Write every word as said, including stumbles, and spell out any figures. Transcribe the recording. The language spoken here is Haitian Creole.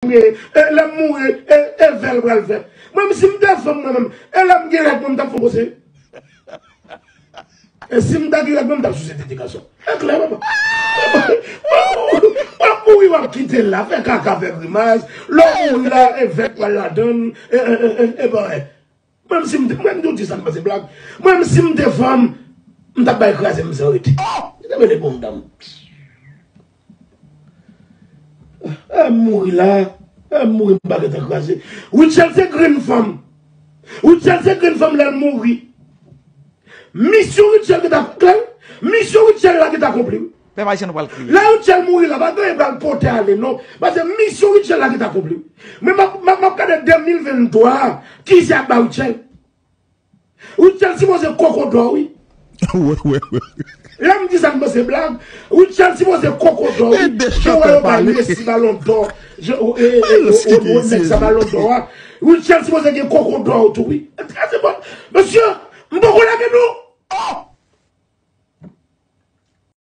m gen, e lè m mouri, e, e vèl pral fè. Mwen menm si m te fanm mwen menm, e lè m gen règ mwen m t ap fè yon pwosè. E si m ta gen règ mwen m t ap souse tete gason. E klè papa. W ap mouri w ap kite l la, fè kaka, fè grimas. Lè w mouri la, e vèt pral ladann, e, e, e, e, e bagay. Mwen menm si m te, mwen menm di w ti sa m panse blag. Mwen menm si m te fanm, m t ap bay kraze m san rete. Li te mele bon dam. E m mouri la, e m mouri m pa gentan kraze. Rutshelle se grenn fanm. Rutshelle se grenn fanm lè l mouri. Misyon Rutshelle gentan klè. Misyon Rutshelle la gentan akonpli. Pèp ayisyen nou pral kriye. Lè Rutshelle mouri la, pa gen anyen pral pote ale non. Paske misyon Rutshelle la gentan akonpli. Men m ap, m ap, m ap gade de mil venntwa, kisa y ap ba Rutshelle? Rutshelle sipoze koko dò wi. Lè m di sa m panse blag. Rutshelle sipoze koko dò wi. Jan wè yo bay Messi balon dò. Jan, e, e, e, yo, yo, yo nèg sa balon dò a. Rutshelle sipoze gen koko dò tou wi. Mesye, m poko lage non.